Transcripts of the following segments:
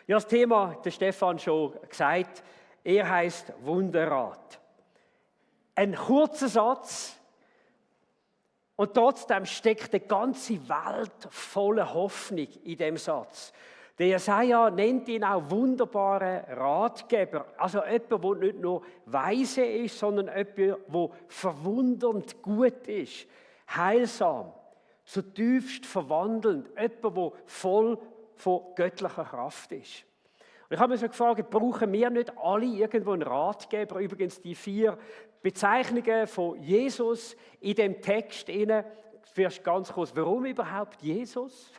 Ja, das Thema, der Stefan schon gesagt, er heißt Wunderrat. Ein kurzer Satz und trotzdem steckt eine ganze Welt voller Hoffnung in dem Satz. Der Jesaja nennt ihn auch wunderbaren Ratgeber. Also jemand, der nicht nur weise ist, sondern jemand, der verwundernd gut ist, heilsam, zutiefst verwandelnd, jemand, der voll von göttlicher Kraft ist. Und ich habe mich so gefragt, brauchen wir nicht alle irgendwo einen Ratgeber? Übrigens die 4 Bezeichnungen von Jesus in dem Text. First ganz kurz, warum überhaupt Jesus?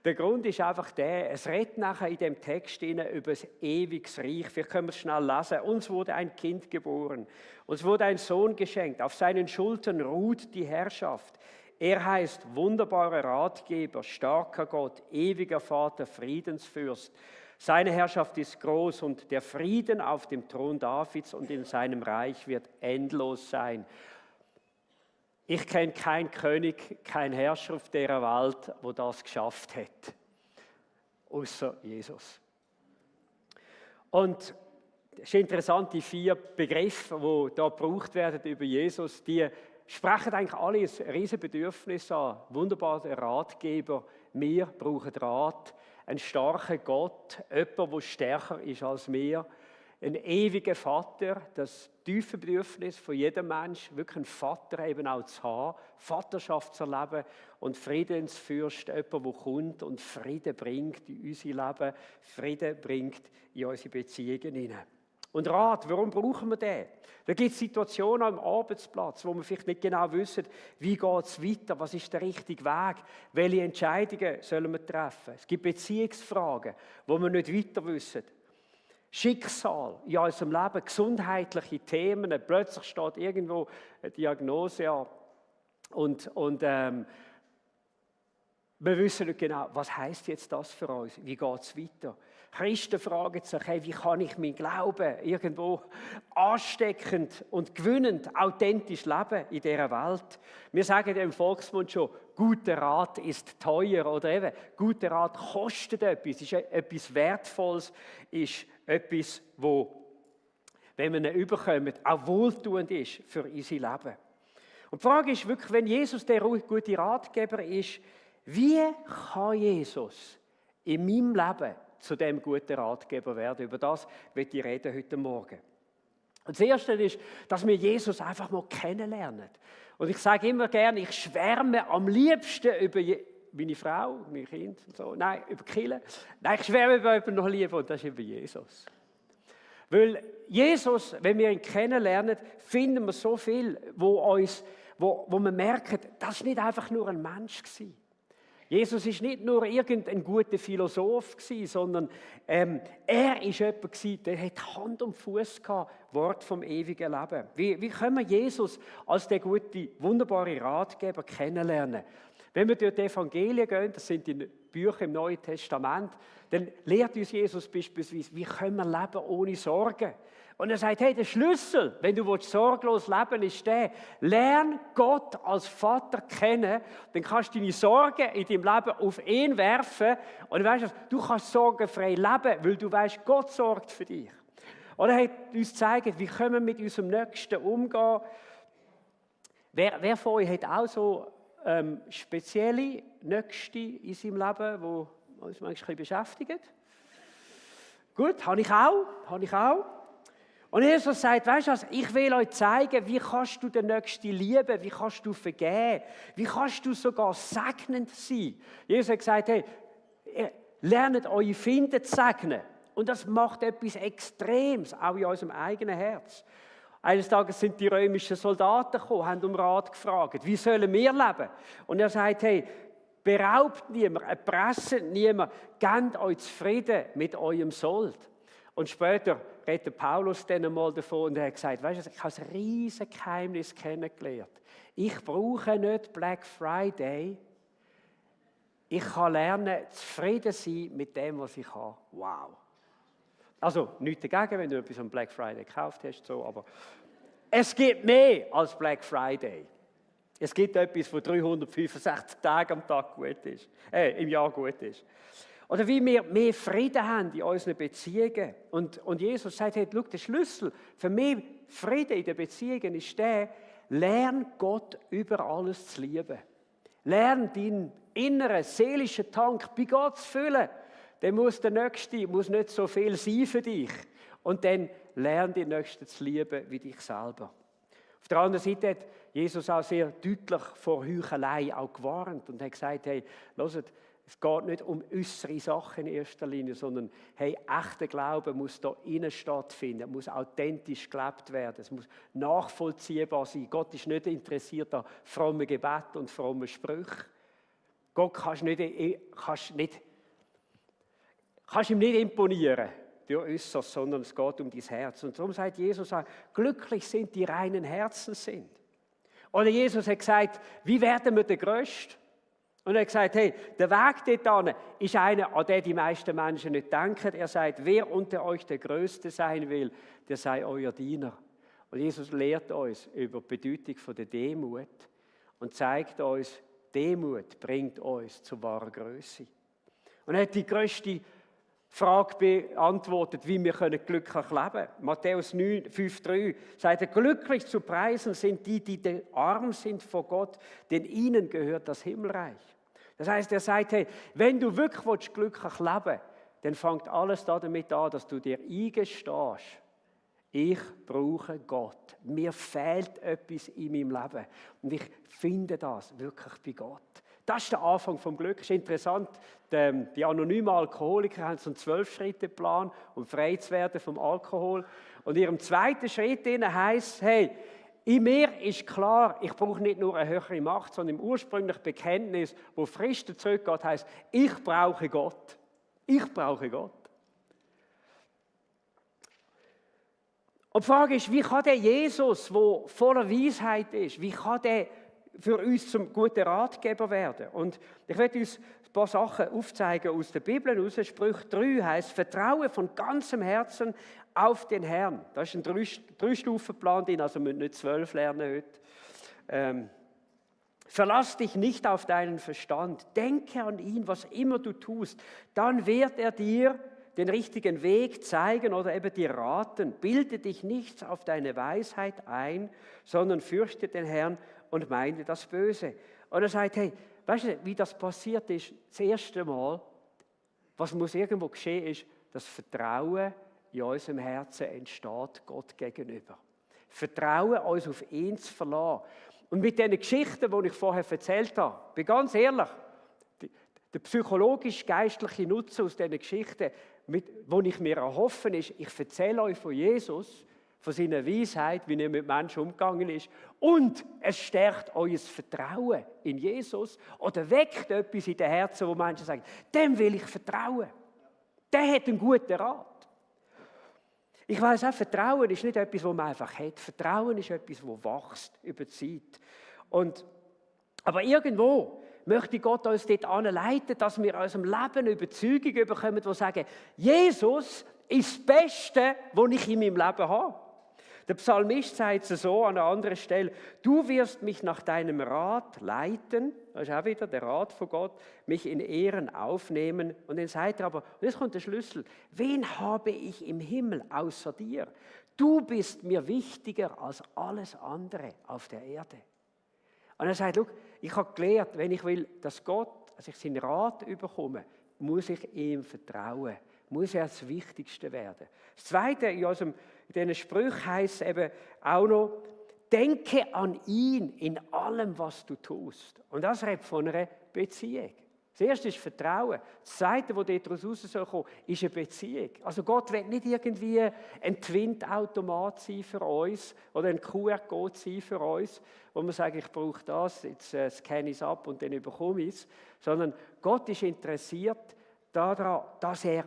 Der Grund ist einfach der, es redet nachher in dem Text über das ewiges Reich. Wir können es schnell lesen. Uns wurde ein Kind geboren, uns wurde ein Sohn geschenkt. Auf seinen Schultern ruht die Herrschaft. Er heißt wunderbarer Ratgeber, starker Gott, ewiger Vater, Friedensfürst. Seine Herrschaft ist groß und der Frieden auf dem Thron Davids und in seinem Reich wird endlos sein. Ich kenne keinen König, keinen Herrscher auf dieser Welt, der das geschafft hat. Außer Jesus. Und es ist interessant, die 4 Begriffe, die hier gebraucht werden über Jesus, die sprechen eigentlich alle ein riesiges Bedürfnis an. Wunderbar, der Ratgeber. Wir brauchen Rat. Ein starker Gott, jemand, der stärker ist als wir. Ein ewiger Vater, das tiefe Bedürfnis von jedem Mensch, wirklich einen Vater eben auch zu haben, Vaterschaft zu erleben und Friedensfürst, jemand, der kommt und Frieden bringt in unser Leben, Frieden bringt in unsere Beziehungen hinein. Und Rat, warum brauchen wir den? Da gibt es Situationen am Arbeitsplatz, wo wir vielleicht nicht genau wissen, wie geht es weiter, was ist der richtige Weg, welche Entscheidungen sollen wir treffen. Es gibt Beziehungsfragen, wo wir nicht weiter wissen. Schicksal in unserem Leben, gesundheitliche Themen, plötzlich steht irgendwo eine Diagnose an und wir wissen nicht genau, was heisst jetzt das für uns, wie geht es weiter. Christen fragen sich, hey, wie kann ich meinen Glauben irgendwo ansteckend und gewinnend, authentisch leben in dieser Welt. Wir sagen ja im Volksmund schon, guter Rat ist teuer oder eben, guter Rat kostet etwas, ist etwas Wertvolles, ist etwas, wo, wenn wir ihn überkommen, auch wohltuend ist für unser Leben. Und die Frage ist wirklich, wenn Jesus der gute Ratgeber ist, wie kann Jesus in meinem Leben zu dem guten Ratgeber werden? Über das will ich reden heute Morgen. Und das Erste ist, dass wir Jesus einfach mal kennenlernen. Und ich sage immer gerne, ich schwärme am liebsten über meine Frau, mein Kind und so. Nein, über Kirche. Nein, ich schwärme über jemanden noch lieber und das ist über Jesus. Weil Jesus, wenn wir ihn kennenlernen, finden wir so viel, wo wir merken, das war nicht einfach nur ein Mensch gewesen. Jesus war nicht nur irgendein guter Philosoph gewesen, sondern er war jemand gewesen, der hat Hand und Fuß gehabt, Wort vom ewigen Leben. Wie können wir Jesus als der gute, wunderbare Ratgeber kennenlernen? Wenn wir durch die Evangelien gehen, das sind die Bücher im Neuen Testament, dann lehrt uns Jesus beispielsweise, wie können wir leben ohne Sorgen. Und er sagt, hey, der Schlüssel, wenn du sorglos leben willst, ist der, lern Gott als Vater kennen, dann kannst du deine Sorgen in deinem Leben auf ihn werfen und du kannst sorgenfrei leben, weil du weißt, Gott sorgt für dich. Und er hat uns gezeigt, wie können wir mit unserem Nächsten umgehen. Wer von euch hat auch so spezielle Nächste in seinem Leben, die uns manchmal ein bisschen beschäftigen? Gut, habe ich auch. Und Jesus sagt, weißt du was, ich will euch zeigen, wie kannst du den Nächsten lieben, wie kannst du vergeben, wie kannst du sogar segnend sein. Jesus hat gesagt, hey, lernt eure Feinde zu segnen. Und das macht etwas Extremes, auch in unserem eigenen Herz. Eines Tages sind die römischen Soldaten gekommen, haben um Rat gefragt, wie sollen wir leben? Und er sagt, hey, beraubt niemand, erpresst niemand, gebt euch zufrieden mit eurem Sold. Und später redet Paulus dann einmal davon und er hat gesagt, weißt du, ich habe ein riesiges Geheimnis kennengelernt. Ich brauche nicht Black Friday. Ich kann lernen, zufrieden sein mit dem, was ich habe. Wow. Also, nichts dagegen, wenn du etwas am Black Friday gekauft hast, so, aber es gibt mehr als Black Friday. Es gibt etwas, was 365 Tage am Tag gut ist, im Jahr gut ist. Oder wie wir mehr Frieden haben in unseren Beziehungen. Und Jesus sagt, hey, schau, der Schlüssel für mehr Frieden in den Beziehungen ist der, lern Gott über alles zu lieben. Lern deinen inneren, seelischen Tank bei Gott zu füllen. Dann muss der Nächste muss nicht so viel sein für dich. Und dann lern den Nächsten zu lieben wie dich selber. Auf der anderen Seite hat Jesus auch sehr deutlich vor Heuchelei auch gewarnt und hat gesagt, hey, hört, es geht nicht um äußere Sachen in erster Linie, sondern hey, echter Glaube muss da innen stattfinden, muss authentisch gelebt werden, es muss nachvollziehbar sein. Gott ist nicht interessiert an frommen Gebet und frommen Sprüchen. Gott kannst ihm nicht imponieren durch Äußeres, sondern es geht um dein Herz. Und darum sagt Jesus auch, glücklich sind die reinen Herzen sind. Oder Jesus hat gesagt, wie werden wir der Größte? Und er hat gesagt, hey, der Weg dorthin ist einer, an den die meisten Menschen nicht denken. Er sagt, wer unter euch der Größte sein will, der sei euer Diener. Und Jesus lehrt uns über die Bedeutung von der Demut und zeigt uns, Demut bringt uns zur wahren Größe. Und er hat die größte Frage beantwortet, wie wir glücklich leben können. Matthäus 5,3 sagt er, glücklich zu preisen sind die arm sind vor Gott, denn ihnen gehört das Himmelreich. Das heißt, er sagt, hey, wenn du wirklich glücklich leben willst, dann fängt alles damit an, dass du dir eingestehst, ich brauche Gott. Mir fehlt etwas in meinem Leben. Und ich finde das wirklich bei Gott. Das ist der Anfang vom Glück. Es ist interessant, die anonymen Alkoholiker haben so einen 12-Schritte-Plan, um frei zu werden vom Alkohol. Und in ihrem zweiten Schritt heisst, hey, in mir ist klar, ich brauche nicht nur eine höhere Macht, sondern im ursprünglichen Bekenntnis, wo Fristen zurückgeht, heisst, ich brauche Gott. Ich brauche Gott. Und die Frage ist, wie kann der Jesus, der voller Weisheit ist, wie kann der für uns zum guten Ratgeber werden? Und ich werde uns ein paar Sachen aufzeigen aus der Bibel. Aus Sprüche 3 heißt, vertraue von ganzem Herzen auf den Herrn. Das ist ein 3-Stufen-Plan drin, also wir müssen nicht 12 lernen heute. Verlass dich nicht auf deinen Verstand. Denke an ihn, was immer du tust. Dann wird er dir den richtigen Weg zeigen oder eben dir raten. Bilde dich nicht auf deine Weisheit ein, sondern fürchte den Herrn und meide das Böse. Und er sagt, hey, weißt du, wie das passiert ist? Das erste Mal, was muss irgendwo geschehen, ist, das Vertrauen in unserem Herzen entsteht Gott gegenüber. Vertrauen, uns auf ihn zu verlassen. Und mit diesen Geschichten, die ich vorher erzählt habe, bin ganz ehrlich, der psychologisch-geistliche Nutzen aus diesen Geschichten, wo ich mir erhoffe, ist, ich erzähle euch von Jesus, von seiner Weisheit, wie er mit Menschen umgegangen ist. Und es stärkt euer Vertrauen in Jesus oder weckt etwas in den Herzen, wo Menschen sagen, dem will ich vertrauen. Der hat einen guten Rat. Ich weiss auch, Vertrauen ist nicht etwas, das man einfach hat. Vertrauen ist etwas, das wächst über die Zeit. Aber irgendwo möchte Gott uns dort anleiten, dass wir aus unserem Leben Überzeugung bekommen, die sagen, Jesus ist das Beste, was ich in meinem Leben habe. Der Psalmist sagt es so an einer anderen Stelle, du wirst mich nach deinem Rat leiten, das ist auch wieder der Rat von Gott, mich in Ehren aufnehmen. Und dann sagt er aber, und jetzt kommt der Schlüssel, wen habe ich im Himmel außer dir? Du bist mir wichtiger als alles andere auf der Erde. Und er sagt, schau, ich habe gelernt, wenn ich will, dass ich seinen Rat bekomme, muss ich ihm vertrauen, muss er das Wichtigste werden. Das Zweite in diesen Sprüchen heisst eben auch noch, denke an ihn in allem, was du tust. Und das redet von einer Beziehung. Das erste ist Vertrauen. Das zweite, was daraus raus soll kommen, ist eine Beziehung. Also Gott will nicht irgendwie ein Twint-Automat sein für uns oder ein QR-Code sein für uns, wo man sagt, ich brauche das, jetzt scanne ich es ab und dann bekomme ich es. Sondern Gott ist interessiert daran, dass er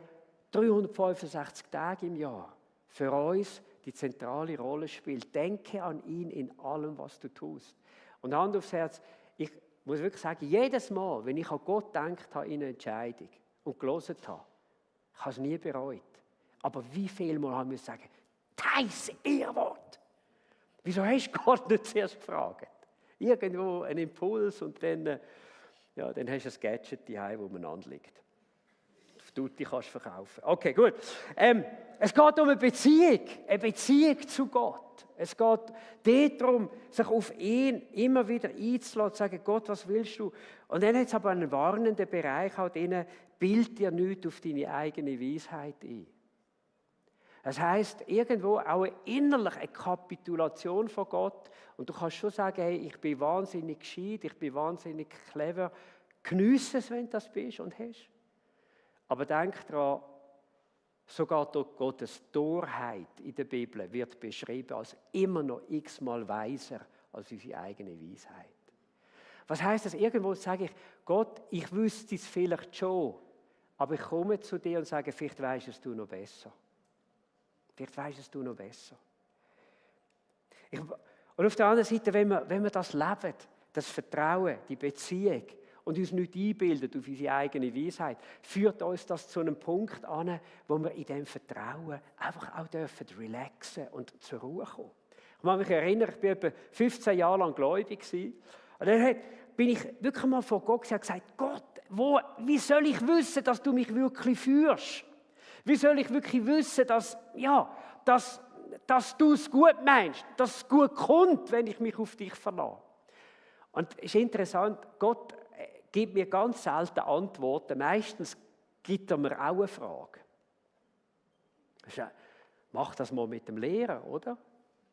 365 Tage im Jahr für uns die zentrale Rolle spielt. Denke an ihn in allem, was du tust. Und Hand aufs Herz, ich muss wirklich sagen, jedes Mal, wenn ich an Gott gedacht habe in einer Entscheidung und gelesen habe, ich habe es nie bereut. Aber wie viel Mal haben wir sagen, das ihr Wort. Wieso hast du Gott nicht zuerst gefragt? Irgendwo ein Impuls und dann hast du ein Gadget daheim, wo man anliegt. Tutti kannst verkaufen. Okay, gut. Es geht um eine Beziehung zu Gott. Es geht darum, sich auf ihn immer wieder einzulassen, zu sagen, Gott, was willst du? Und dann hat es aber einen warnenden Bereich auch drin, bild dir nichts auf deine eigene Weisheit ein. Das heisst, irgendwo auch innerlich eine Kapitulation von Gott. Und du kannst schon sagen, hey, ich bin wahnsinnig gescheit, ich bin wahnsinnig clever. Geniesse es, wenn du das bist und hast. Aber denk daran, sogar durch Gottes Torheit in der Bibel wird beschrieben als immer noch x-mal weiser als unsere eigene Weisheit. Was heisst das? Irgendwo sage ich, Gott, ich wüsste es vielleicht schon, aber ich komme zu dir und sage, vielleicht weisst es du noch besser. Vielleicht weisst es du noch besser. Und auf der anderen Seite, wenn wir das leben, das Vertrauen, die Beziehung, und uns nicht einbilden auf unsere eigene Weisheit, führt uns das zu einem Punkt an, wo wir in diesem Vertrauen einfach auch dürfen relaxen und zur Ruhe kommen. Ich kann mich erinnern, ich war etwa 15 Jahre lang gläubig. Und dann bin ich wirklich mal vor Gott und gesagt, Gott, wie soll ich wissen, dass du mich wirklich führst? Wie soll ich wirklich wissen, dass du es gut meinst, dass es gut kommt, wenn ich mich auf dich verlasse? Und es ist interessant, Gott gibt mir ganz selten Antworten. Meistens gibt er mir auch eine Frage. Mach das mal mit dem Lehrer, oder?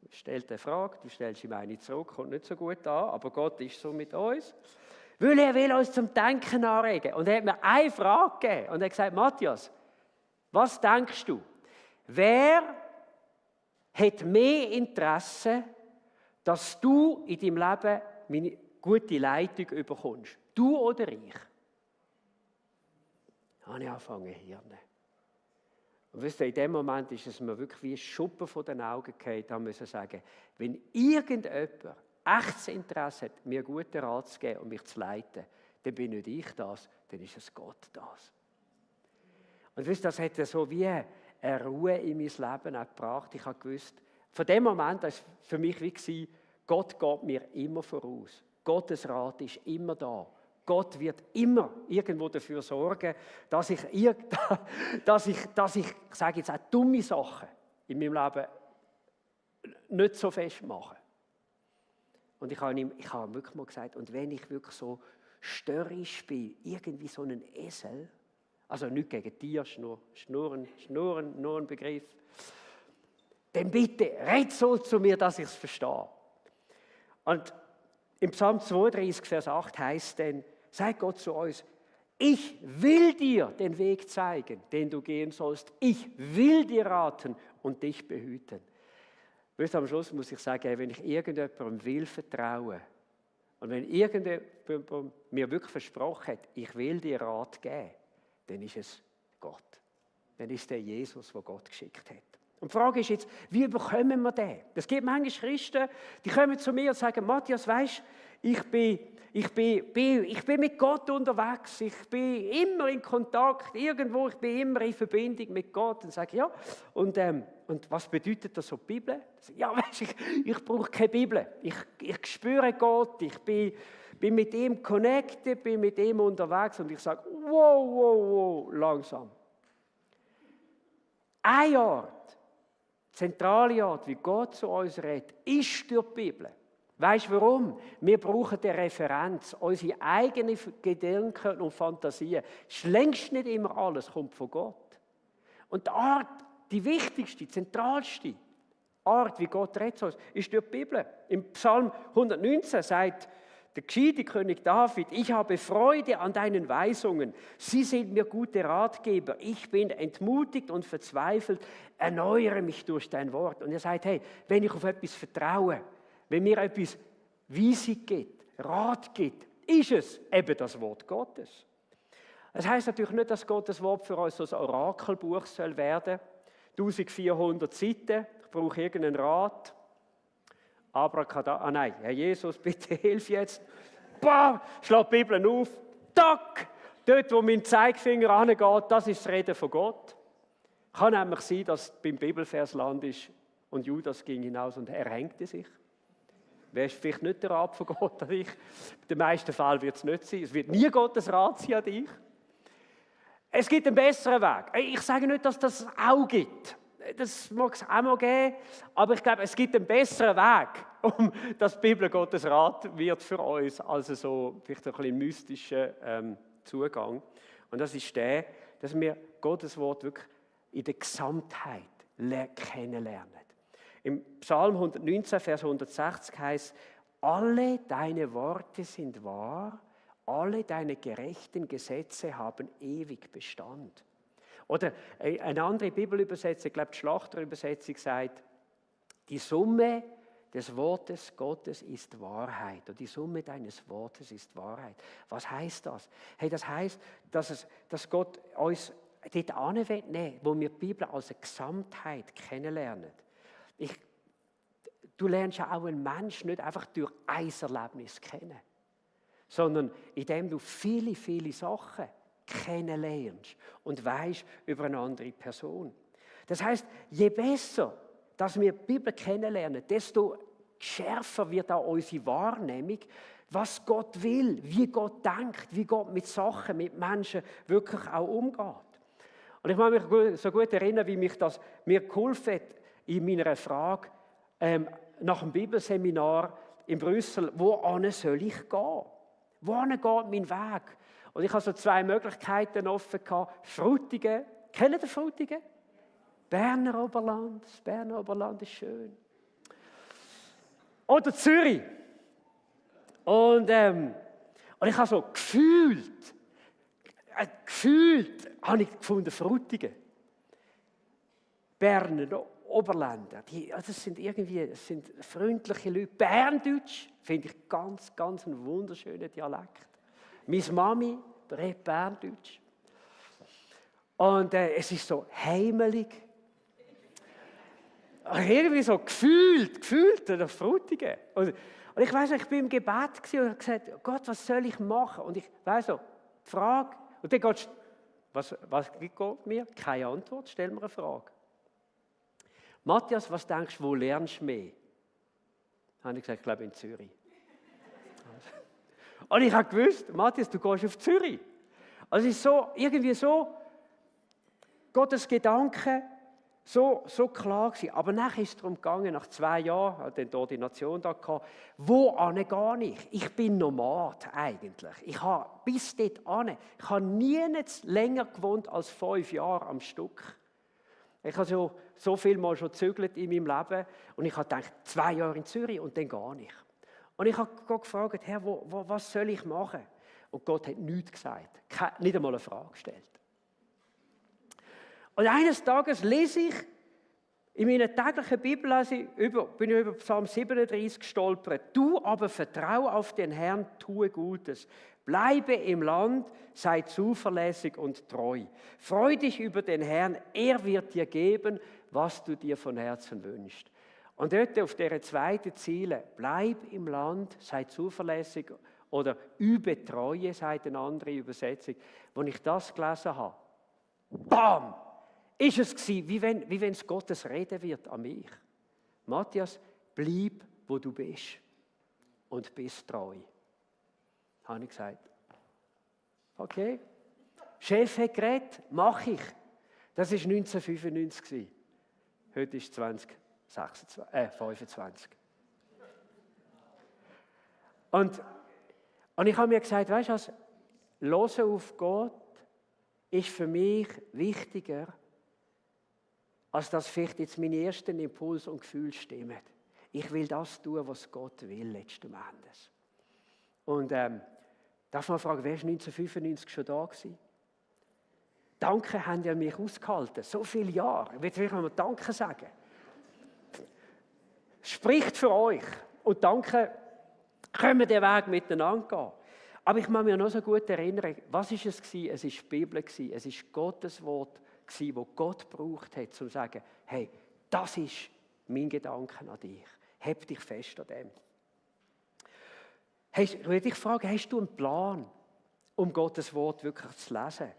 Stellt eine Frage, du stellst ihm eine zurück, kommt nicht so gut an, aber Gott ist so mit uns. Weil er will uns zum Denken anregen. Und er hat mir eine Frage gegeben. Und er hat gesagt, Matthias, was denkst du? Wer hat mehr Interesse, dass du in deinem Leben meine gute Leitung bekommst? Du oder ich? Da habe ich angefangen zu hirnen. Und wisst ihr, in dem Moment ist es mir wirklich wie ein Schuppen von den Augen gefallen. Da müssen wir sagen, wenn irgendjemand echtes Interesse hat, mir guten Rat zu geben und mich zu leiten, dann bin nicht ich das, dann ist es Gott das. Und wisst ihr, das hat so wie eine Ruhe in mein Leben auch gebracht. Ich habe gewusst, von dem Moment war es für mich wie, Gott geht mir immer voraus. Gottes Rat ist immer da. Gott wird immer irgendwo dafür sorgen, dass ich sage jetzt auch dumme Sachen in meinem Leben nicht so fest mache. Und ich habe wirklich mal gesagt, und wenn ich wirklich so störrisch bin, irgendwie so ein Esel, also nicht gegen Tier, Schnurren, nur ein Begriff, dann bitte, red so zu mir, dass ich es verstehe. Und im Psalm 32, Vers 8 heißt denn, sagt Gott zu uns, ich will dir den Weg zeigen, den du gehen sollst. Ich will dir raten und dich behüten. Wisst ihr, am Schluss muss ich sagen, wenn ich irgendjemandem will vertrauen und wenn irgendjemand mir wirklich versprochen hat, ich will dir Rat geben, dann ist es Gott. Dann ist der Jesus, den Gott geschickt hat. Und die Frage ist jetzt, wie bekommen wir den? Es gibt manchmal Christen, die kommen zu mir und sagen, Matthias, weisst, ich bin mit Gott unterwegs, ich bin immer in Kontakt, irgendwo, ich bin immer in Verbindung mit Gott. Und sage ja, und was bedeutet das so, die Bibel? Ja, weisst, ich brauche keine Bibel. Ich spüre Gott, ich bin mit ihm connected, bin mit ihm unterwegs und ich sage, wow, langsam. Ein Ort, zentrale Ort, wie Gott zu uns redet, ist durch die Bibel. Weißt du warum? Wir brauchen eine Referenz. Unsere eigenen Gedanken und Fantasien. Es ist längst nicht immer alles kommt von Gott. Und die Art, die wichtigste, zentralste Art, wie Gott redet zu uns, ist durch die Bibel. Im Psalm 119 sagt der gescheite König David, ich habe Freude an deinen Weisungen. Sie sind mir gute Ratgeber. Ich bin entmutigt und verzweifelt. Erneuere mich durch dein Wort. Und er sagt, hey, wenn ich auf etwas vertraue, wenn mir etwas Weisung gibt, Rat gibt, ist es eben das Wort Gottes. Das heisst natürlich nicht, dass Gottes Wort für uns so ein Orakelbuch soll werden. 1400 Seiten, ich brauche irgendeinen Rat. Abracadabra, nein, Herr Jesus, bitte hilf jetzt. Bam, schlag die Bibel auf. Tack, dort, wo mein Zeigefinger angeht, das ist das Reden von Gott. Kann nämlich sein, dass beim Bibelvers Land ist und Judas ging hinaus und er hängte sich. Wäre vielleicht nicht der Rat von Gott an dich. In den meisten Fällen wird es nicht sein. Es wird nie Gottes Rat sein an dich. Es gibt einen besseren Weg. Ich sage nicht, dass das auch gibt. Das mag es auch mal geben. Aber ich glaube, es gibt einen besseren Weg, um dass die Bibel Gottes Rat wird für uns, als so vielleicht ein bisschen mystischen Zugang. Und das ist der, dass wir Gottes Wort wirklich in der Gesamtheit kennenlernen. Im Psalm 119, Vers 160 heißt: Alle deine Worte sind wahr, alle deine gerechten Gesetze haben ewig Bestand. Oder eine andere Bibelübersetzung, ich glaube die Schlachterübersetzung sagt: Die Summe des Wortes Gottes ist Wahrheit. Und die Summe deines Wortes ist Wahrheit. Was heißt das? Hey, das heißt, dass Gott uns dort annehmen will, wo wir die Bibel als eine Gesamtheit kennenlernen. Du lernst ja auch einen Menschen nicht einfach durch ein Erlebnis kennen, sondern indem du viele, viele Sachen kennenlernst und weißt über eine andere Person. Das heißt, je besser, dass wir die Bibel kennenlernen, desto schärfer wird auch unsere Wahrnehmung, was Gott will, wie Gott denkt, wie Gott mit Sachen, mit Menschen wirklich auch umgeht. Und ich kann mich so gut erinnern, wie mich das mir geholfen hat in meiner Frage nach dem Bibelseminar in Brüssel: Wohin soll ich gehen? Wohin geht mein Weg? Und ich hatte so 2 Möglichkeiten offen gehabt. Frutigen, kennt ihr Frutigen? Berner Oberland, das Berner Oberland ist schön. Oder Zürich. Und ich habe so gefühlt habe ich gefunden, Frutigen. Berner Oberländer, das sind freundliche Leute. Berndeutsch finde ich ganz, ganz einen wunderschönen Dialekt. Meine Mami redet Berndeutsch. Und es ist so heimelig. Irgendwie so gefühlt nach Frutigen. Und ich weiss, ich war im Gebet und habe gesagt: Gott, was soll ich machen? Und ich weiss so, die Frage, und dann geht was geht mir? Keine Antwort, stell mir eine Frage. Matthias, was denkst du, wo lernst du mehr? Habe ich gesagt, ich glaube in Zürich. Und ich habe gewusst, Matthias, du gehst auf Zürich. Also es ist so, irgendwie so, Gottes Gedanken, so klar gewesen. Aber nachher ist es darum gegangen, nach 2 Jahren, hatte ich die Ordination da gehabt, wohin gehe ich? Ich bin Nomad eigentlich. Ich habe bis dort hin, ich habe nie länger gewohnt als 5 Jahre am Stück. Ich habe so viel Mal schon gezügelt in meinem Leben und ich habe gedacht, 2 Jahre in Zürich und dann gar nicht. Und ich habe Gott gefragt: Herr, was soll ich machen? Und Gott hat nichts gesagt, nicht einmal eine Frage gestellt. Und eines Tages lese ich in meiner täglichen Bibel, bin ich über Psalm 37 gestolpert. Du aber vertraue auf den Herrn, tue Gutes. Bleibe im Land, sei zuverlässig und treu. Freu dich über den Herrn, er wird dir geben, was du dir von Herzen wünschst. Und dort auf dieser zweiten Ziele: bleib im Land, sei zuverlässig oder übe Treue, sagt eine andere Übersetzung. Als ich das gelesen habe, bam! Ist es gewesen, wie wenn es Gottes Rede wird an mich. Matthias, bleib, wo du bist und bist treu. Habe ich gesagt. Okay. Chef hat geredet, mache ich. Das war 1995. Heute ist 2025. Und ich habe mir gesagt, weißt du was, hören auf Gott ist für mich wichtiger, als dass vielleicht jetzt meine ersten Impulse und Gefühle stimmen. Ich will das tun, was Gott will, letzten Endes. Und darf man fragen, wer war 1995 schon da gewesen? Danke, haben ihr mich ausgehalten. So viele Jahre. Ich will wirklich mal Danke sagen. Spricht für euch. Und danke, können wir den Weg miteinander gehen. Aber ich kann mich noch so gut erinnern, was war es gewesen? Es war die Bibel gewesen. Es war Gottes Wort gewesen, das Gott gebraucht hat, um zu sagen, hey, das ist mein Gedanke an dich. Heb dich fest an dem. Ich will dich fragen, hast du einen Plan, um Gottes Wort wirklich zu lesen?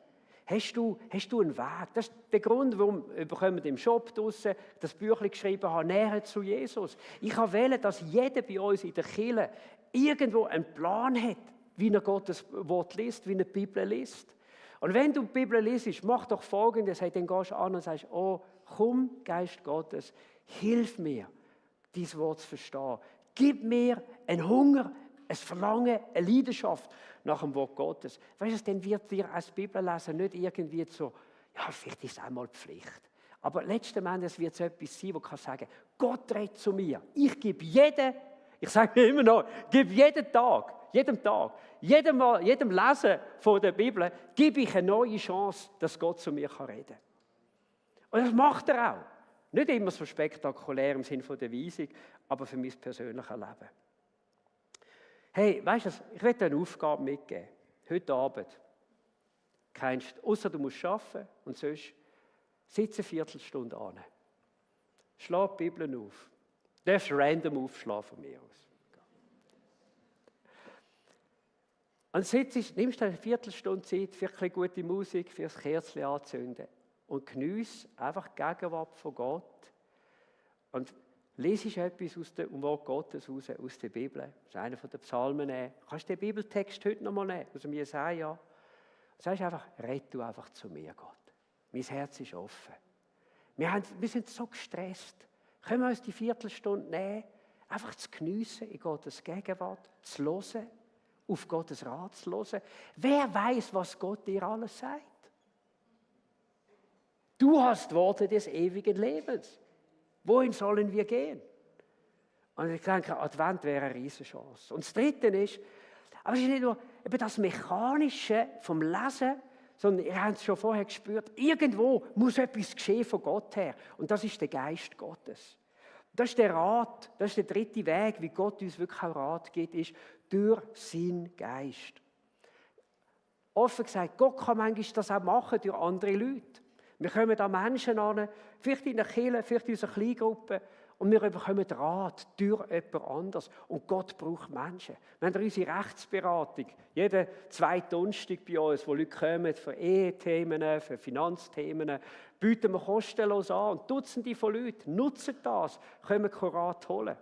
Hast du einen Weg? Das ist der Grund, warum wir im Shop draussen das Büchlein geschrieben haben, näher zu Jesus. Ich will, dass jeder bei uns in der Kirche irgendwo einen Plan hat, wie er Gottes Wort liest, wie er die Bibel liest. Und wenn du die Bibel liest, mach doch Folgendes, dann gehst du an und sagst, oh, komm, Geist Gottes, hilf mir, dieses Wort zu verstehen. Gib mir einen Hunger, ein Verlangen, eine Leidenschaft nach dem Wort Gottes. Weißt du, dann wird dir als Bibellesen nicht irgendwie so, ja, vielleicht ist es auch mal Pflicht. Aber letzten Endes wird es etwas sein, wo du sagen kannst, Gott redet zu mir. Ich gebe ich sage mir immer noch, gebe jedem Tag, jedem Lesen von der Bibel, gebe ich eine neue Chance, dass Gott zu mir reden kann. Und das macht er auch. Nicht immer so spektakulär im Sinne der Weisung, aber für mein persönliches Leben. Hey, weißt du, ich will dir eine Aufgabe mitgeben. Heute Abend. Außer du musst arbeiten und sonst sitze eine Viertelstunde an. Schlag die Bibel auf. Du darfst random aufschlagen von mir aus. Und nimmst eine Viertelstunde Zeit für eine gute Musik, für das Kerzchen anzünden und geniesse einfach die Gegenwart von Gott. Und lesest etwas aus dem Wort Gottes raus, aus der Bibel. Das ist einer von den Psalmen nehmen. Du kannst den Bibeltext heute noch mal nehmen, aus dem Jesaja. Und sagst einfach, red du einfach zu mir, Gott. Mein Herz ist offen. Wir sind so gestresst. Können wir uns die Viertelstunde nehmen, einfach zu geniessen in Gottes Gegenwart, zu hören, auf Gottes Rat zu hören. Wer weiß, was Gott dir alles sagt? Du hast Worte des ewigen Lebens. Wohin sollen wir gehen? Und ich denke, Advent wäre eine Riesenchance. Und das Dritte ist, aber es ist nicht nur eben das Mechanische vom Lesen, sondern ihr habt es schon vorher gespürt, irgendwo muss etwas geschehen von Gott her. Und das ist der Geist Gottes. Das ist der Rat, das ist der dritte Weg, wie Gott uns wirklich auch Rat gibt, ist durch seinen Geist. Offen gesagt, Gott kann manchmal das auch machen durch andere Leute. Wir kommen da Menschen an, vielleicht in der Kirche, vielleicht in unserer Kleingruppe, und wir bekommen Rat durch jemand anderes. Und Gott braucht Menschen. Wir haben unsere Rechtsberatung, jeden zweiten Donnerstag bei uns, wo Leute kommen für Ehethemen, für Finanzthemen, bieten wir kostenlos an. Und Dutzende von Leuten nutzen das, können Rat holen.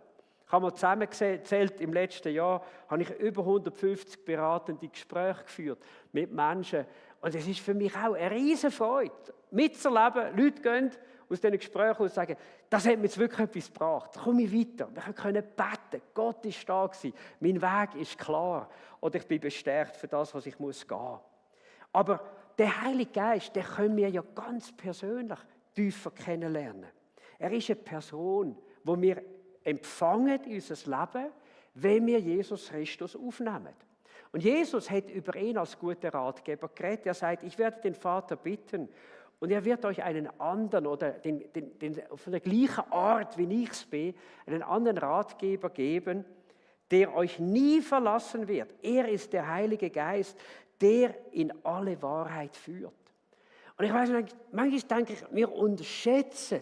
Ich habe mal zusammengezählt, im letzten Jahr habe ich über 150 beratende Gespräche geführt mit Menschen. Und es ist für mich auch eine riesige Freude, mitzuerleben. Leute gehen aus diesen Gesprächen und sagen, das hat mir jetzt wirklich etwas gebracht. Da komme ich weiter. Wir können beten. Gott ist da gewesen. Mein Weg ist klar. Oder ich bin bestärkt für das, was ich gehen muss. Aber der Heilige Geist, den können wir ja ganz persönlich tiefer kennenlernen. Er ist eine Person, die wir empfangen in unser Leben, wenn wir Jesus Christus aufnehmen. Und Jesus hat über ihn als guter Ratgeber geredet. Er sagt, ich werde den Vater bitten und er wird euch einen anderen oder von der gleichen Art, wie ich es bin, einen anderen Ratgeber geben, der euch nie verlassen wird. Er ist der Heilige Geist, der in alle Wahrheit führt. Und ich weiß nicht, manchmal denke ich, wir unterschätzen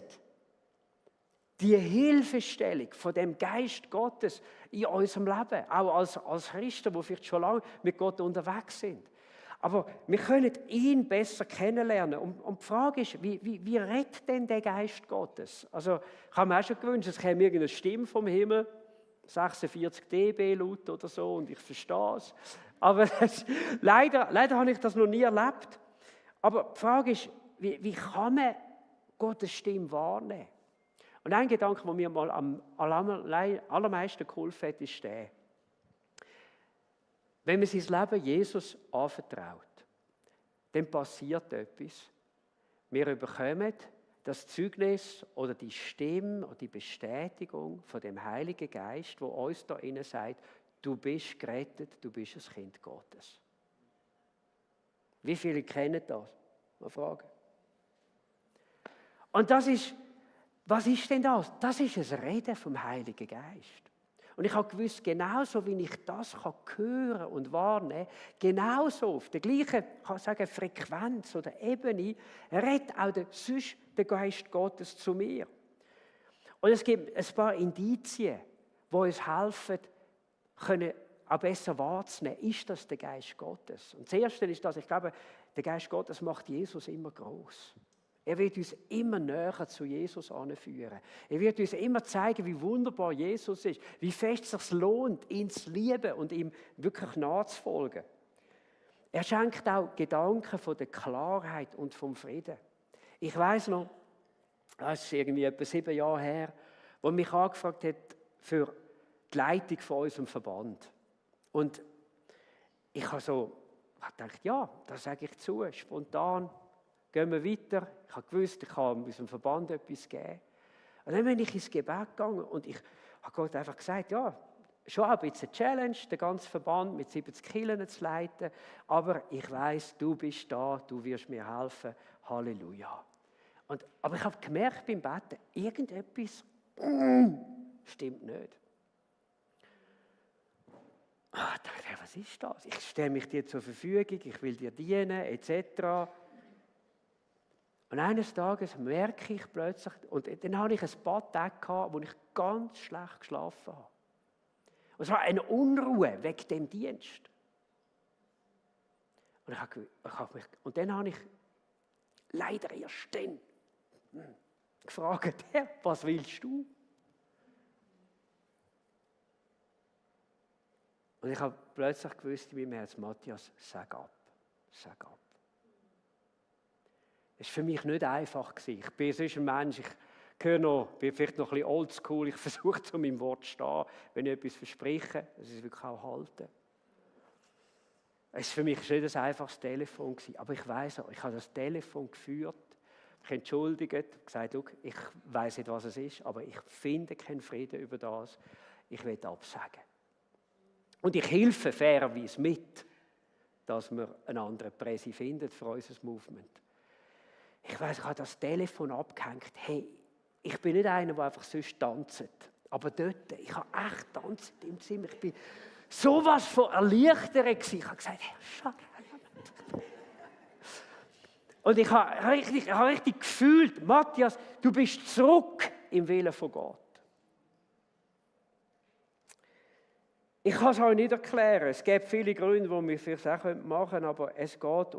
die Hilfestellung von dem Geist Gottes in unserem Leben, auch als Christen, die vielleicht schon lange mit Gott unterwegs sind. Aber wir können ihn besser kennenlernen. Und die Frage ist, wie rettet denn der Geist Gottes? Also, ich habe mir auch schon gewünscht, es käme irgendeine Stimme vom Himmel, 46 dB laut oder so, und ich verstehe es. Aber leider habe ich das noch nie erlebt. Aber die Frage ist, wie kann man Gottes Stimme wahrnehmen? Und ein Gedanke, der mir mal am allermeisten geholfen hat, ist der: Wenn man sein Leben Jesus anvertraut, dann passiert etwas. Wir bekommen das Zeugnis oder die Stimme oder die Bestätigung von dem Heiligen Geist, wo uns da innen sagt, du bist gerettet, du bist ein Kind Gottes. Wie viele kennen das? Mal fragen. Und was ist denn das? Das ist ein Reden vom Heiligen Geist. Und ich habe gewusst, genauso wie ich das hören und wahrnehmen kann, genauso auf der gleichen, kann ich sagen, Frequenz oder Ebene, redet auch der Geist Gottes zu mir. Und es gibt ein paar Indizien, die uns helfen, auch besser wahrzunehmen, ist das der Geist Gottes. Und das Erste ist das, ich glaube, der Geist Gottes macht Jesus immer groß. Er wird uns immer näher zu Jesus anführen. Er wird uns immer zeigen, wie wunderbar Jesus ist, wie fest es sich lohnt, ihn zu lieben und ihm wirklich nachzufolgen. Er schenkt auch Gedanken von der Klarheit und vom Frieden. Ich weiss noch, das ist irgendwie etwa 7 Jahre her, wo mich angefragt hat für die Leitung von unserem Verband. Und ich habe gedacht, ja, das sage ich zu, spontan, gehen wir weiter. Ich habe gewusst, ich kann unserem Verband etwas geben. Und dann bin ich ins Gebet gegangen und ich habe Gott einfach gesagt, ja, schon ein bisschen eine Challenge, den ganzen Verband mit 70 Kirchen zu leiten, aber ich weiss, du bist da, du wirst mir helfen. Halleluja. Aber ich habe gemerkt beim Beten, irgendetwas stimmt nicht. Ich dachte, was ist das? Ich stelle mich dir zur Verfügung, ich will dir dienen, etc. Und eines Tages merke ich plötzlich, und dann habe ich ein paar Tage gehabt, wo ich ganz schlecht geschlafen habe. Und es war eine Unruhe wegen dem Dienst. Und dann habe ich leider erst dann gefragt, Herr, was willst du? Und ich habe plötzlich gewusst in meinem Herzen, Matthias, sag ab, sag ab. Es war für mich nicht einfach. Ich bin sonst ein Mensch, bin vielleicht noch ein bisschen oldschool, ich versuche zu meinem Wort zu stehen, wenn ich etwas verspreche, dass ich es wirklich auch halte. Es war für mich nicht ein einfaches Telefon, aber ich weiss auch, ich habe das Telefon geführt, mich entschuldigt, gesagt, ich weiss nicht, was es ist, aber ich finde keinen Frieden über das, ich will absagen. Und ich helfe fairerweise mit, dass wir einen anderen Präsi finden für unser Movement. Ich weiss, ich habe das Telefon abgehängt. Hey, ich bin nicht einer, der einfach sonst tanzt. Aber dort, ich habe echt tanzt im Zimmer. Ich bin sowas von erleichtert gewesen. Ich habe gesagt, Herr Schade. Und ich habe richtig gefühlt, Matthias, du bist zurück im Willen von Gott. Ich kann es euch nicht erklären. Es gibt viele Gründe, die wir vielleicht auch machen können, aber es geht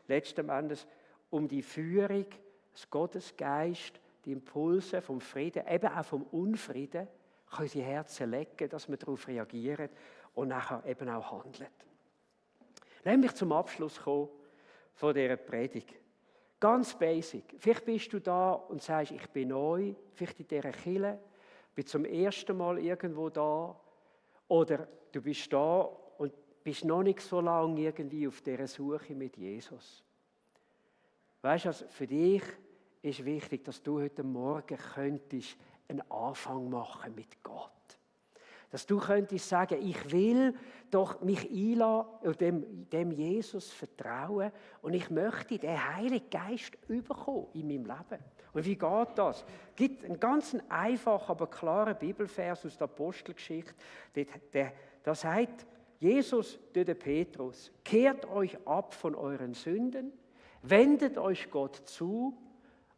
letzten Endes um die Führung des Gottesgeist, die Impulse vom Frieden, eben auch vom Unfrieden, können unsere Herzen lecken, dass wir darauf reagieren und nachher eben auch handeln. Lass mich zum Abschluss kommen von dieser Predigt. Ganz basic. Vielleicht bist du da und sagst, ich bin neu, vielleicht in dieser Kirche, bin zum ersten Mal irgendwo da, oder du bist da und bist noch nicht so lange irgendwie auf dieser Suche mit Jesus. Weißt du, also für dich ist wichtig, dass du heute Morgen könntest einen Anfang machen mit Gott. Dass du könntest sagen, ich will doch mich einlassen und dem Jesus vertrauen und ich möchte den Heiligen Geist überkommen in meinem Leben. Und wie geht das? Es gibt einen ganz einfachen, aber klaren Bibelvers aus der Apostelgeschichte. Da sagt Jesus durch den Petrus, kehrt euch ab von euren Sünden, wendet euch Gott zu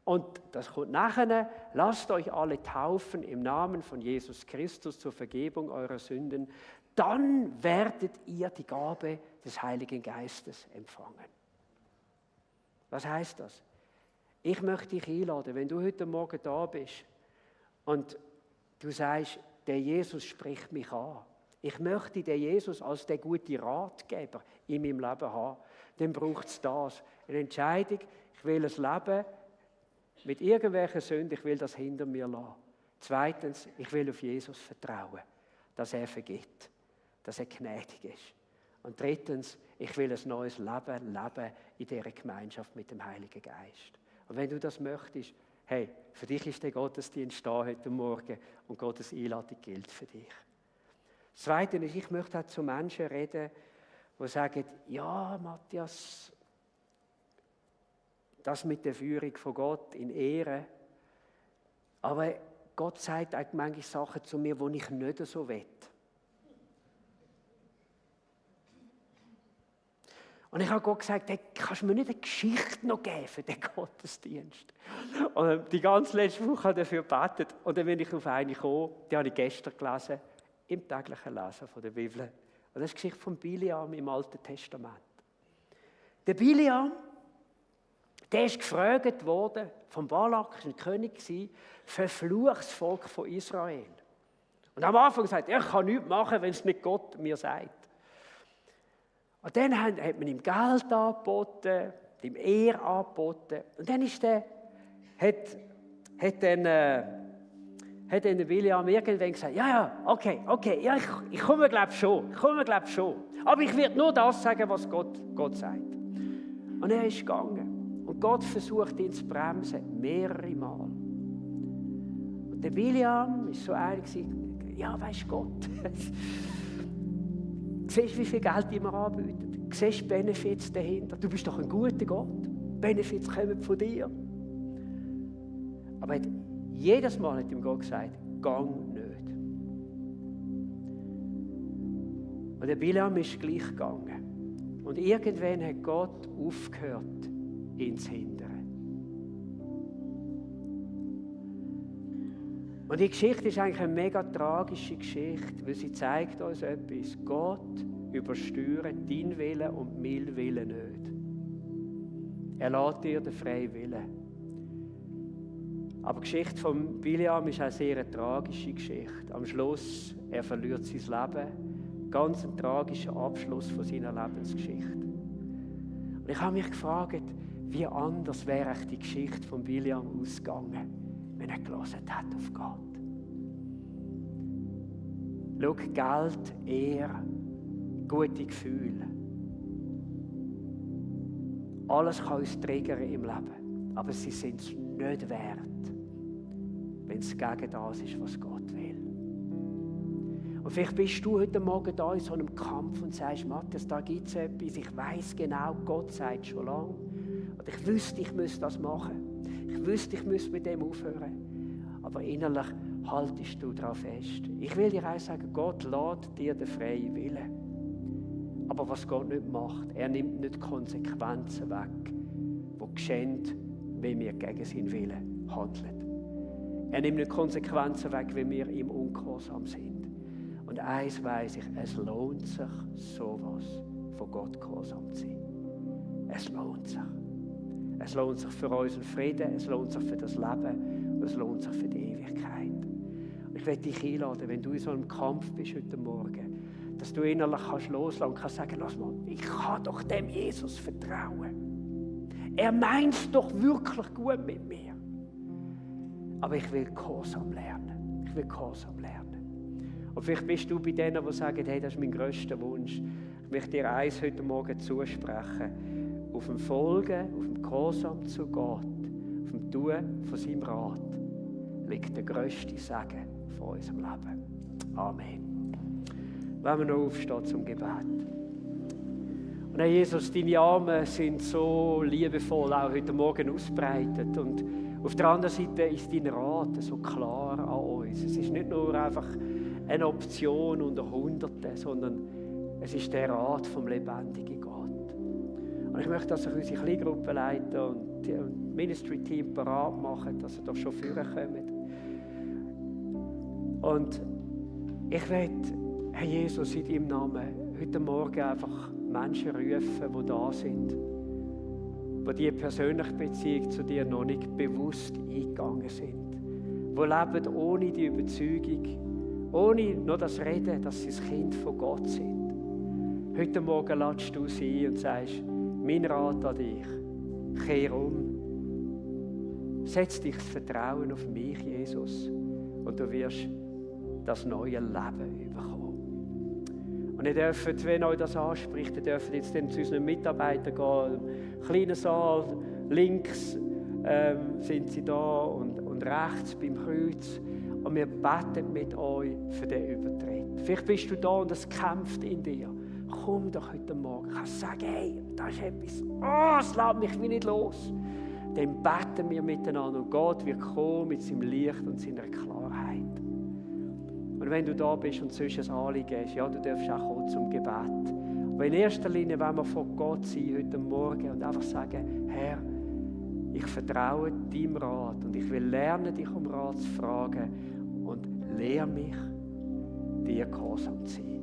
und das kommt nachher, lasst euch alle taufen im Namen von Jesus Christus zur Vergebung eurer Sünden, dann werdet ihr die Gabe des Heiligen Geistes empfangen. Was heißt das? Ich möchte dich einladen, wenn du heute Morgen da bist und du sagst, der Jesus spricht mich an. Ich möchte den Jesus als den guten Ratgeber in meinem Leben haben. Dann braucht es das. Eine Entscheidung, ich will ein Leben mit irgendwelchen Sünden, ich will das hinter mir lassen. Zweitens, ich will auf Jesus vertrauen, dass er vergibt, dass er gnädig ist. Und drittens, ich will ein neues Leben leben in dieser Gemeinschaft mit dem Heiligen Geist. Und wenn du das möchtest, hey, für dich ist der Gottesdienst da heute Morgen und Gottes Einladung gilt für dich. Das Zweite ist, ich möchte auch zu Menschen reden, die sagen, ja, Matthias, das mit der Führung von Gott in Ehre, aber Gott sagt auch manche Sachen zu mir, die ich nicht so will. Und ich habe Gott gesagt, hey, kannst du mir nicht eine Geschichte noch geben für den Gottesdienst? Und die ganze letzte Woche habe ich dafür gebetet. Und dann bin ich auf eine gekommen, die habe ich gestern gelesen, im täglichen Lesen von der Bibel. Und das ist die Geschichte von Biliam im Alten Testament. Der Biliam, der ist gefragt worden, vom Balak, ein König war, verfluch das Volk von Israel. Und am Anfang gesagt, ich kann nichts machen, wenn es nicht Gott mir sagt. Und dann hat man ihm Geld angeboten, ihm Ehre angeboten. Und dann ist hat dann William irgendwann gesagt, okay, ja, ich komme glaube schon. Aber ich werde nur das sagen, was Gott sagt. Und er ist gegangen. Und Gott versucht ihn zu bremsen, mehrere Mal. Und der William ist so einig, ja, weisst Gott, siehst du, wie viel Geld die mir anbieten? Siehst du Benefits dahinter? Du bist doch ein guter Gott. Benefits kommen von dir. Aber jedes Mal hat ihm Gott gesagt, gang nicht. Und der Bileam ist gleich gegangen. Und irgendwann hat Gott aufgehört, ihn zu hindern. Und die Geschichte ist eigentlich eine mega tragische Geschichte, weil sie zeigt uns etwas. Gott übersteuert deinen Willen und meinen Willen nicht. Er lässt dir den freien Willen. Aber die Geschichte von Bileam ist eine sehr tragische Geschichte. Am Schluss, er verliert sein Leben. Ganz ein tragischer Abschluss von seiner Lebensgeschichte. Und ich habe mich gefragt, wie anders wäre die Geschichte von Bileam ausgegangen, wenn er gehört hat auf Gott. Schau, Geld, Ehre, gute Gefühle. Alles kann uns triggern im Leben, aber sie sind es nicht wert, wenn es gegen das ist, was Gott will. Und vielleicht bist du heute Morgen da in so einem Kampf und sagst, Matthias, da gibt es etwas, ich weiss genau, Gott sagt schon lange. Und ich wüsste, ich müsste das machen. Ich wüsste, ich müsste mit dem aufhören. Aber innerlich haltest du daran fest. Ich will dir auch sagen, Gott lässt dir den freien Willen. Aber was Gott nicht macht, er nimmt nicht Konsequenzen weg, die geschehen, wenn wir gegen seinen Willen handeln. Er nimmt nicht Konsequenzen weg, wenn wir ihm ungehorsam sind. Und eins weiss ich, es lohnt sich, sowas von Gott gehorsam zu sein. Es lohnt sich. Es lohnt sich für unseren Frieden, es lohnt sich für das Leben und es lohnt sich für die Ewigkeit. Und ich möchte dich einladen, wenn du in so einem Kampf bist heute Morgen, dass du innerlich kannst loslassen und kannst sagen, lass mal, ich kann doch dem Jesus vertrauen. Er meint es doch wirklich gut mit mir. Aber ich will Gehorsam lernen. Ich will Gehorsam lernen. Und vielleicht bist du bei denen, die sagen, hey, das ist mein grösster Wunsch. Ich möchte dir eins heute Morgen zusprechen. Auf dem Folgen, auf dem Gehorsam zu Gott, auf dem Tun von seinem Rat, liegt der grösste Segen von unserem Leben. Amen. Wenn wir noch aufstehen zum Gebet. Und Herr Jesus, deine Arme sind so liebevoll auch heute Morgen ausbreitet. Und auf der anderen Seite ist dein Rat so klar an uns. Es ist nicht nur einfach eine Option unter Hunderten, sondern es ist der Rat vom lebendigen Gott. Und ich möchte, dass sich unsere Kleingruppenleiter und das Ministry-Team parat machen, dass sie doch schon vorkommen. Und ich will, Herr Jesus, in deinem Namen heute Morgen einfach Menschen rufen, die da sind, die diese persönliche Beziehung zu dir noch nicht bewusst eingegangen sind, die leben ohne die Überzeugung, ohne nur das Reden, dass sie das Kind von Gott sind. Heute Morgen ladest du sie ein und sagst, mein Rat an dich, kehr um, setz dich das Vertrauen auf mich, Jesus, und du wirst das neue Leben bekommen. Und ihr dürft, wenn euch das anspricht, ihr dürft jetzt zu unseren Mitarbeitern gehen, im kleinen Saal, links sind sie da und rechts beim Kreuz. Und wir beten mit euch für den Übertritt. Vielleicht bist du da und es kämpft in dir. Komm doch heute Morgen. Ich kann sagen, hey, da ist etwas. Oh, es lässt mich wie nicht los. Dann beten wir miteinander und Gott wird kommen mit seinem Licht und seiner Klarheit. Und wenn du da bist und sonst ein Anliegen hast, ja, du darfst auch kommen zum Gebet. Aber in erster Linie wollen wir vor Gott sein heute Morgen und einfach sagen, Herr, ich vertraue deinem Rat und ich will lernen, dich um Rat zu fragen und lehre mich, dir gehorsam zu sein.